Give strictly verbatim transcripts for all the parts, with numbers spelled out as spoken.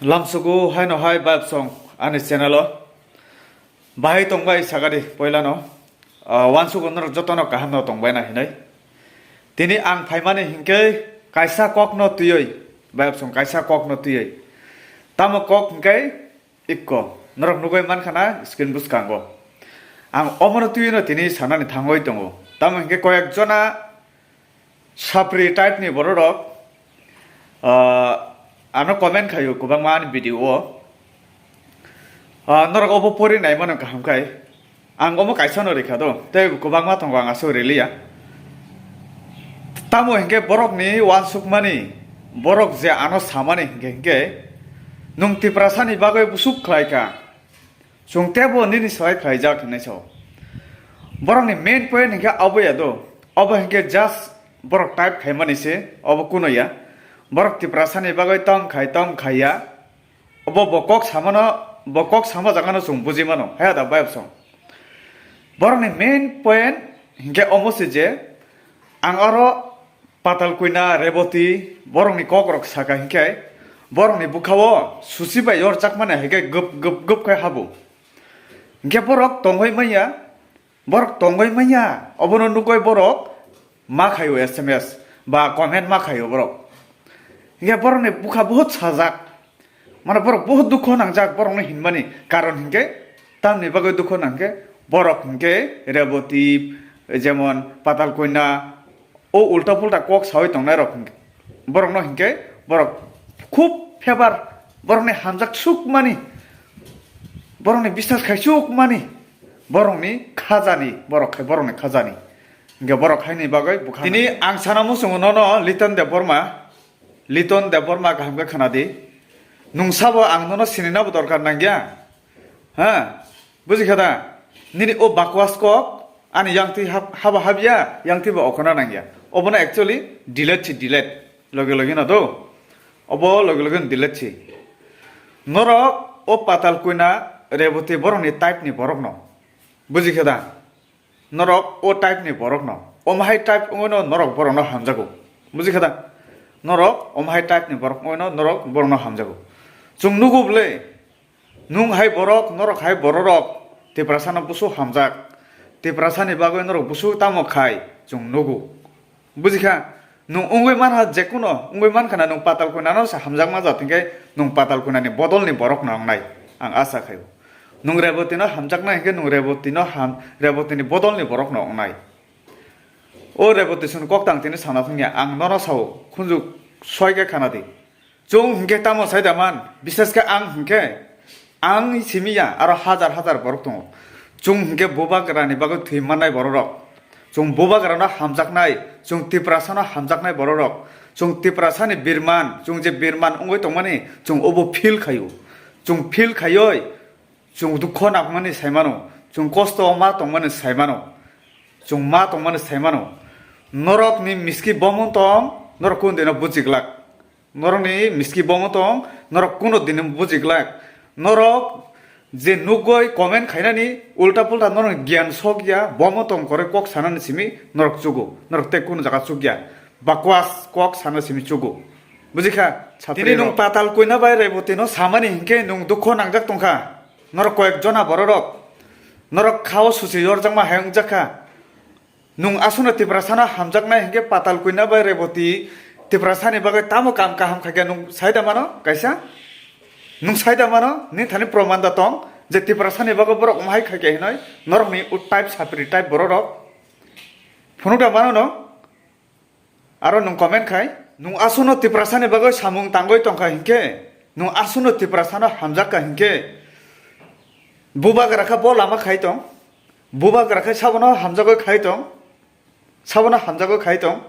Lamsuku haino hai bayapsong ani channel o. Bahai tongbai sagadi poilano. Ah, wansugo norok jotono kaham no tongbai na hinai. Tini ang phaimani hinkhe kaisa kok no twiwi, bayapsong kaisa kok no twiwi. Tamo kok hinkhe ikko. Norok nugui mankha na screen bwskango. Ang omono twiwi no tini sanani thangwi tongo. Tamo hinkhe koyek jona Sapri type ni borok rok, ah, ano comment khaio kwbangma ani video o. Ah, norok obo pori nai mano kaham khai. Ang omo kaisa no rikha do, tei kwbangma tongo ang aswk riliya. Tamo hinkhe borok ni uansukmani, borok je ano samani hinkhe hinkhe nwng Tiprasa ni bagwi bwswk khlai kha. Chwng teibo nini slai khlaijak hinwi sao. Borokni main point hinkhe abo ya do. Obo hinkhe just borok type khaimani se, obo kuno ya. Borok Tiprasani bagwi tong khai, tong khai ya. Obo bo kok samano, bo kok sama jagano chwng buji mano. He da bayapsong. Borokni main point hinkhe omo se je, ang oro Patal Kwina, Reboti, borokni kokrok saka hinkhe, borokni bwkhao susi bai yorjakmani hai khe gwp gwp gwp khe habo. Hinkhe borok tongwi manya, borok tongwi manya, obono nugwi borok ma khaio S M S ba comment ma khaio borok. Hinkhe borokni bwkha buhut sajak. Mane borok buhut dukho nangjak borokno hinmani karon hinkhe tamni bagwi dukho nangkhe borok hinkhe Reboti, jemon Patal Koina, o ulta pulta kok sawi tongnai rok hinkhe borokno hinkhe borok khub febar, borokni hamjak sukmani, borokni biswas khai sukmani, borokni khajani, borok khai borokni khajani hinkhe borok haini bagwi bwkha. Tini ang sana muchungo nono Liton Debbarma. Liton Debbarma kaham khe khna di. Nwng sabo ang nono sinina bo dorkar nang ya. Ha? Buji kha da? Nini o bakwas kok ani yang twi hab-, haba hab ya, yang twi bo okhorna nang ya. Obono actually delete si, delete. Loge loge no do. Obo loge loge no delete si. Norok o Patal Koina Reboti borokni type ni borok no. Buji kha da? Norok o type ni borok no, omo hai type wngwi no norok borok no hamjago. Buji kha da? Norok omo hai type ni borok wngwi no norok borok no hamjago. Chwng nugo bwle, nwng hai borok, norok hai borok rok Tiprasa no busu hamjak. Tiprasa ni bagwi norok busu tamo khai chwng nugo. Buji kha, nwng wngwi manha jekuno, wngwi mankha na nwng Patal Koina no se hamjakma jat hinkhe nwng Patal Koina ni bodol ni borok no wngnai, ang asa khaio. Nwng Reboti no hamjaknai hinkhe nwng Reboti no ham, Reboti ni bodol ni borok no wngnai. O Reboti swn kok tang tini sana thangya, ang nono sao, khunju soi khe khana di. Chwng hinkhe tamo sai da man, bisas khe ang hinkhe, ang simi ya, aro hajar hajar borok tongo. Chwng hinkhe bubagra ni bagwi thwi mannai borok rok. Chwng bubagra no hamjaknai, chwng Tiprasa no hamjaknai borok rok. Chwng Tiprasa ni birman, chwng je birman wngwi tongmani, chwng obo feel khaio. Chwng feel khaioi, chwng dukho nangmani sai mano, chwng kosto ma tongmani sai mano, chwng ma tongmani sai mano. Norok ni miski bomo tong, norok kundino bujiglak. Norokni miski bomo tong, norok kuno dini buji glak. Norok je nugoi comment khainani ulta pulta norok giyan sok ya, bomo tong kore kok sanani simi norok chugo. Norok tei kuno jaga chukya. Bakwas kok sana simi chugo. Buji kha? Tini nwng Patal Koina bai Reboti no samani hinkhe nwng dukho nangjak tongkha. Norok koyek jona bororok. Norok khao susi yorjakma hai wngjakha. Nwng aswkno Tiprasano hamjaknai hinkhe Patal Koina bai Reboti Tiprasani bagwi tamo kam kaham khaikha nwng sai da mano kaisa? Nwng sai da mano? Nini thani proman da tong je Tiprasani bagwi borok omo hai khaikha hinwi norokni o type sapri type bororok? Phunuk da mano no? Aro nwng comment khai? Nwng aswkno Tiprasani bagwi samung tangwi tongkha hinkhe, nwng aswkno Tiprasano hamjakka hinkhe, bubagra kha bo lama khai tong? Bubagra khai sabono hamjagwi khai tong? Sabono hamjagwi khai tong?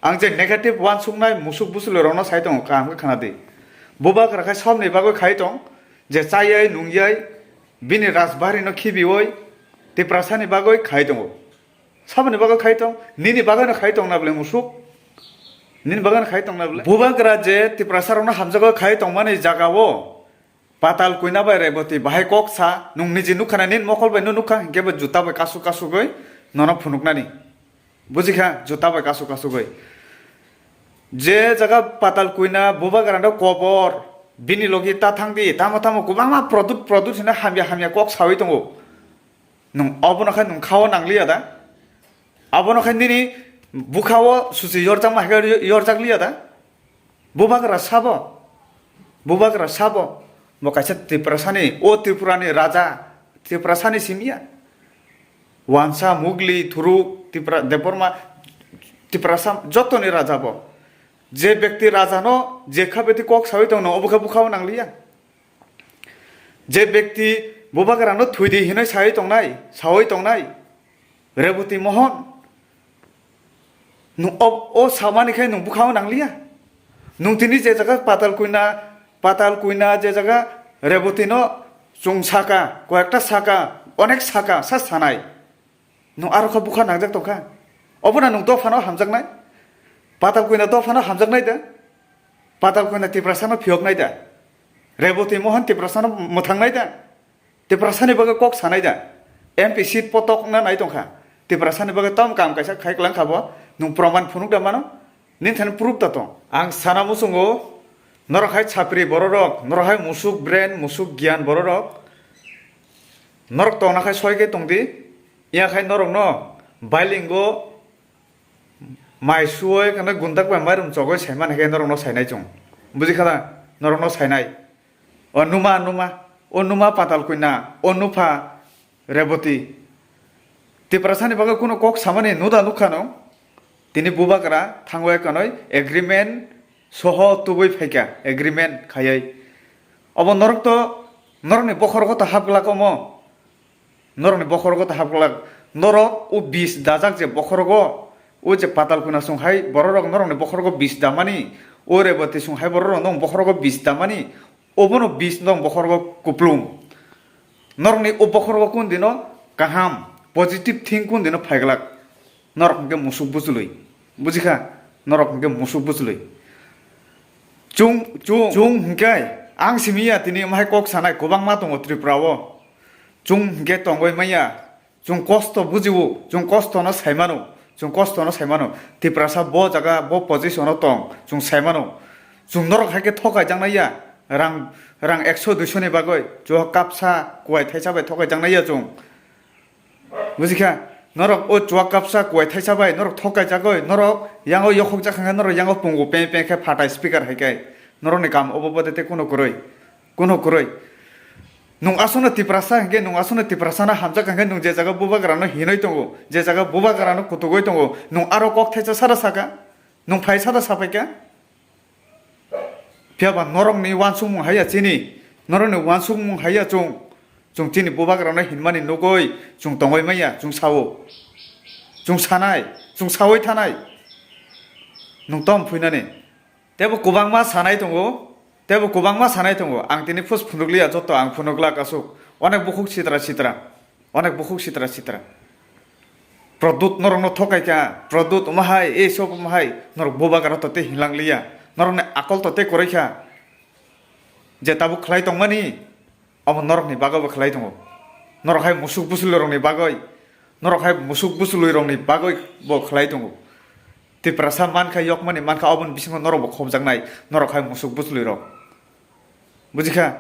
Ang je negative uansuknai musuk busulirokno sai tongo, kaham khe khna di. Bubagra khai saboni bagwi khai tong, je chayai nungyai bini rajbari no khibiwi Tiprasani bagwi khai tongo. Saboni bagwi khai tong, nini bagwi no khai tong na bwle musuk? Nini bagwi no khai tong na bwle? Bubagra je Tiprasarokno hamjagwi khai tongmani jagao Patal Koina bai Reboti bahai kok sa, nwng niji nukha na nini mokol bai no nukha, hinkhe bo juta bai kasuk kasugwi nono phunuknani. Buji kha? Juta bai kasuk kasugwi. Je jaga Patal Koina bubagra no kobor, Bini logi ta thang di, tamo tamo kwbangma product, product hino hamya hamya kok sawi tongo. Nwng obono khe nwng khao nangliya da? Abono khe nini bukhao suchi yorjakma hai khe yorjak liya da? Bubagra sabo, bubagra sabo, bo kaisa Tiprasani, o Tripurani raja, Tiprasani simiya. Wansa, Mugli, Thuruk, Tipra, Debbarma, Tiprasa jotoni raja bo. Je bekti rajano je kha beti kok sawi tongno, obo khe bukhao nangliya. Je bekti bubagrano thwidi hinwi sawi tongnai, sawi tongnai, Reboti Mohon, nwng o, o samani khe nwng bukhao nangliya. Nwng tini je jaga Patal Kuina, Patal Kuina je jaga Rebotino chwng saka, koyekta saka, onek saka, sa sanai. Nwng aro khe bukha nangjak tongkha. Obono nwng dophano hamjaknai? Patal Kuina dophano hamjaknai da? Patal Kuina Tiprasano phiyoknai da? Reboti Mohon Tiprasano mwthangnai da? Tiprasani bagwi kok sanai da? M P seat potok wngna nai tongkha. Tiprasani bagwi tam kam kaisa khai kwlang kha bo. Nwng proman phunuk da mano? Nini thani proof da tong? Ang sana muchungo, norok hai chapri bororok, norok hai musuk brain, musuk giyan bororok, norok tongna khai soi khe tongdi, ya khai norokno bailingo mai suoi kana gundak bai mairum chogoi saimani khe norokno sainai chwng. Buji kha da? Norokno sainai. O numa, numa, o numa Patal Kuina, o nupha Reboti. Tiprasani bagwi kuno kok samani nuda nukha no. Tini bubagra thangwi kanwi agreement soho tubui phaikha, agreement khaiwi. Obo norok to, norokni bokhorogo to hapglak omo. Norokni bokhorogo to hapglak. Norok o bis dajak je bokhorogo, o je Patal Kuina song hai bororok norokni bokhorogo bis damani, o Reboti song hai bororok norokni bokhorogo bis damani, obono bis norokni bokhorogo kuplung. Norokni o bokhorogo kun dino kaham, positive think kun dino phaiglak. Norok hwnkhe musuk bujlwi. Bujikha? Norok hwnkhe musuk bujlwi. Chwng, chwng, chwng hwnkhe ang simi ya tini omo hai kok sanai kwbangma tongo Tripura o. Chwng hwnkhe tongwi manya. Chwng kosto bujiwo, chwng kosto no sai mano, chwng kosto no sai mano. Tiprasa bo jaga, bo position o tong, chwng sai mano. Chwng norok hai khe thokai jaknai ya, rang, rang ekso duiso ni bagwi, chuwa kapsa kuwai thaisa bai thokai jaknai ya chwng. Bujikha, norok o chuwa kapsa kuwai thaisa bai norok thokai jagoi, norok yango yokhok jak hwnkhe norok yango pungu pe pe khe phatai speaker hai khe, norokni kam obo bode tei kuno kwrwi, kuno kwrwi. Nwng aswkno Tiprasa hwnkhe, nwng aswkno Tiprasano hamjak hwnkhe, nwng je jaga bubagrano hinwi tongo, je jaga bubagrano kutugwi tongo, nwng aro kok thaisa sada saka, nwng phai sada sapaikha. Phiya ba norokni uansukmung hai ya chini, norokni uansukmung hai ya chwng, chwng chini bubagrano hinmani nugwi chwng tongwi manya, chwng sao, chwng sanai, chwng sawi thanai. Nwng tom phuinani. Tebo kwbangma sanai tongo, tebo kwbangma sanai tongo. Ang tini phus phunukliya, joto ang phunuklak aswk. Onek bukhuk sitra sitra. Onek bukhuk sitra sitra. Produt norokno thokai kha, Produt omo hai, ei sob omo hai, norok bubagra to tei hinlang liya. Norokni akol to tei kwrwi kha. Je tabuk khlai tongmani, omo norokni bagwi bo khlai tongo. Norok hai musuk busulwi rokni bagwi, norok hai musuk busulwi rokni bagwi bo khlai tongo. Tiprasa mankha, yokmani mankha, oboni bisingo norok bo khobjaknai, norok hai musuk busulwi rok. Bujikha?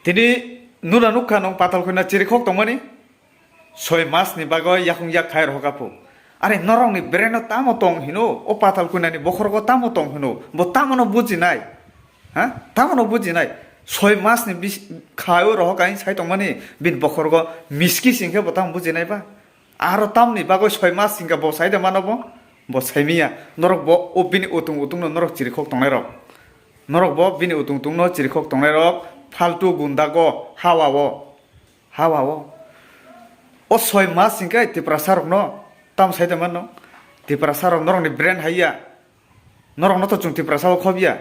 Tini nuna nukha nung Patal Khuina chirikhok tongmani? Soi mas ni bagwi yakung yak khai rohok aphu. Are norok ni brain o tamo tong hino, o Patal Khuina ni bokhorogo tamo tong hino, bo tamo no bujinai? Ha? Tamo no bujinai? Soi mas ni bis-, khai o rohok ain sai tongmani, bin bokhorogo miski singkhe bo tamo bujinai ba? Aro tamni bagwi soi mas singkha bo sai de mano bo? Bo sai miya. Norok bo o bini utung utung no norok chirikhok tongnai rok. Norok bo bini utung utung no chirikhok tongnai rok. Faltu gunda go hawa o. Hawa o. O soi mas singkha Tiprasa rok no tam sai de mano. Tiprasa rok norok ni brain hai ya. Norok no to chwng Tiprasa o khobya.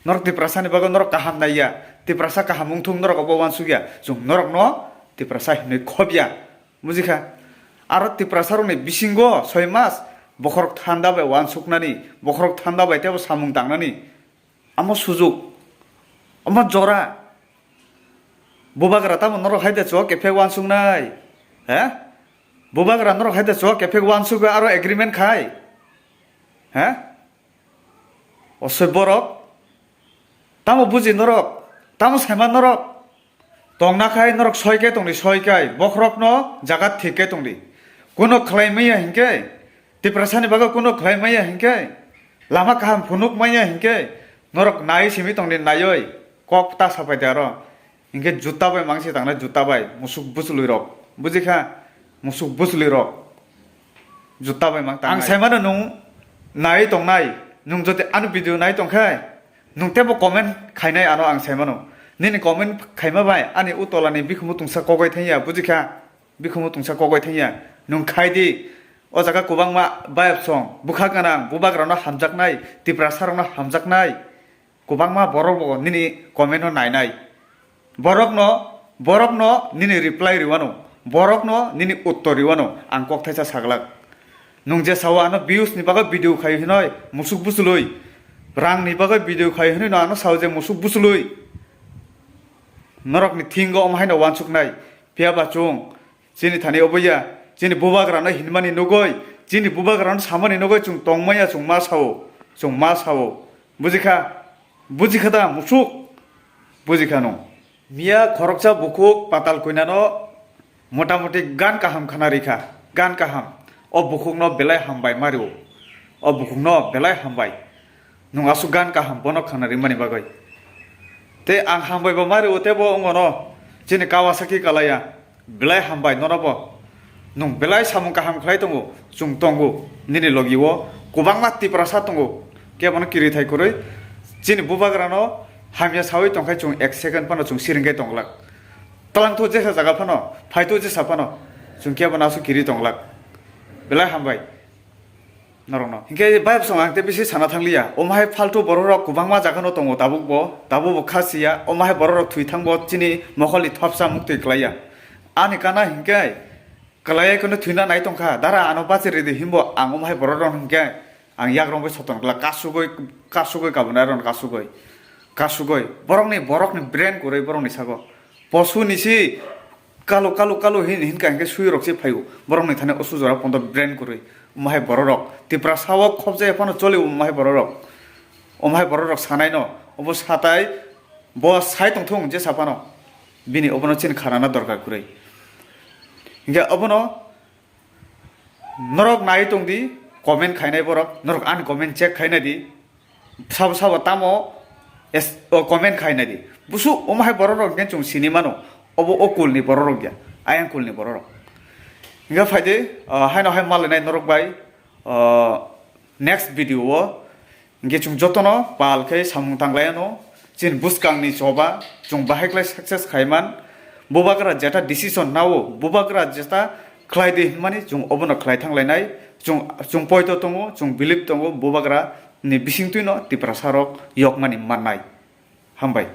Norok Tiprasa ni bagwi norok kaham naiya. Tiprasa kaham wngthung norok obo uansukya. Chwng norok no Tiprasa hinwi khobya. Bujikha? Aro Tiprasa rokni bisingo soi mas bokhorok thanda bai uansuknani, bokhorok thanda bai teibo samung tangnani. Amo sujuk, amo jora. Bubagra tamo norok hai de chuak kephek uansuknai? He? Bubagra norok hai de chuak kephek uansukgwi aro agreement khai? He? Osoi borok, tamo buji norok? Tamo saima norok tongna khai norok soi khe tongdi, soi khai bokhorokno jaga thik khe tongdi. Kuno khlai maya hinkhe, Tiprasani bagwi kuno khlai maya hinkhe, lama kaham phunuk maya hinkhe, norok nai simi tongdi, naioi kok ta sapai de aro. Hinkhe juta bai mangsi tangnai, juta bai musuk buchului rok, bujikha? Musuk buchului rok juta bai mang tangnai. Ang saimano nwng nai tongnai, nwng jodi ani video nai tongkhe, nwng tebo comment khainai ano ang saimano. Nini comment khaima bai ani utolani bikhumu tungsa kogoi thangya, bujikha? Bikhumu tungsa kogoi thangya. Nwng khai di, o jaga kwbangma bayapsong, bwkha gwnang, bubagrano hamjaknai, Tiprasarokno hamjaknai. Kwbangma borok bo nini comment no nainai. Borokno, borokno nini reply riwano, borokno nini uttor riwano ang kok thaisa saglak. Nwng je sao ano views ni bagwi video khai hinoi musuk buchului, rang ni bagwi video khai hinoi no ano sao je musuk buchului. Norok ni thingo omo haino wansuknai, phiya ba chwng chini thani obo ya, chini bubagrano hinmani nugwi, chini bubagrano samani nugwi chwng tongmaya, chwng ma sao, chwng ma sao. Bujikha? Bujikha da musuk? Bujikha no. Miya khoroksa bukhuk Patal Koinano motamoti gan kaham khana rikha, gan kaham. O bukhukno belai hambai mario. O bukhukno belai hambai. Nwng aswk gan kaham bono khana rimani bagwi. Tei ang hambai bo mario, tei bo wngmano chini Kawasaki Kalaya. Belai hambai nono bo. Nwng belai samung kaham khlai tongo, chwng tongo nini logi o. Kwbangma Tiprasa tongo, kebono kiri thai kwrwi. Chini bubagrano hamya sawi tongkhai chwng ek second phano chwng siringkhai tonglak. Twlangthu jesa jaga phano, phaithu jesa phano, chwng kebono aswk kiri tonglak. Belai hambai norokno. Hinkhe bayapsong ang tei bisi sana thangliya. Omo hai faltu bororok kwbangma jagano tongo tabukbo, tabukbo kha siya. Omo hai bororok thwi thangbo chini mokolni thopsa muktwi klaiya. Ani kana hinkhe klaiya kono thwina nai tongkha. Dara ano bachi ridi hinbo ang omo hai bororok hinkhe ang yakrong bai soton kla kasugoi, kasugoi kabunai rok kasugoi, kasugoi. Borokni, borokni brain kwrwi borokni sago. Posu ni si kalu, kalu, kalu hin, hinka hinkhe sui rok se phaio. Borok ni thani osu jora pondo brain kwrwi. Omo hai borok rok Tiprasa o khobjaya phano choli omo hai borok rok. Omo hai borok rok sanai no. Obo satai bo sai tongthung je saphano. Bini obono chini khanana dorkar kwrwi. Hinkhe obono norok nai tong di, comment khainai borok, norok ani comment check khainai di. Sabo sabo tamo es-, o comment khainai di. Busu omo hai borok rok khe chwng sini mano. Obo o kulni borok rok ya, ayang kulni borok rok. Hinkhe phai di, o, haino hai malainai norok bai, o, next video o. Hinkhe chwng jotono pal khe samung tanglai ano, chini bwskangni choba chwng bahai khlai success khai man. Bubagra jeta decision nao, bubagra jeta khlai di hinmani chwng obono khlai thanglainai. Chwng, chwng poito tongo, chwng believe tongo, bubagra ni bisingtwino Tiprasa rok yokmani mannai. Hambai.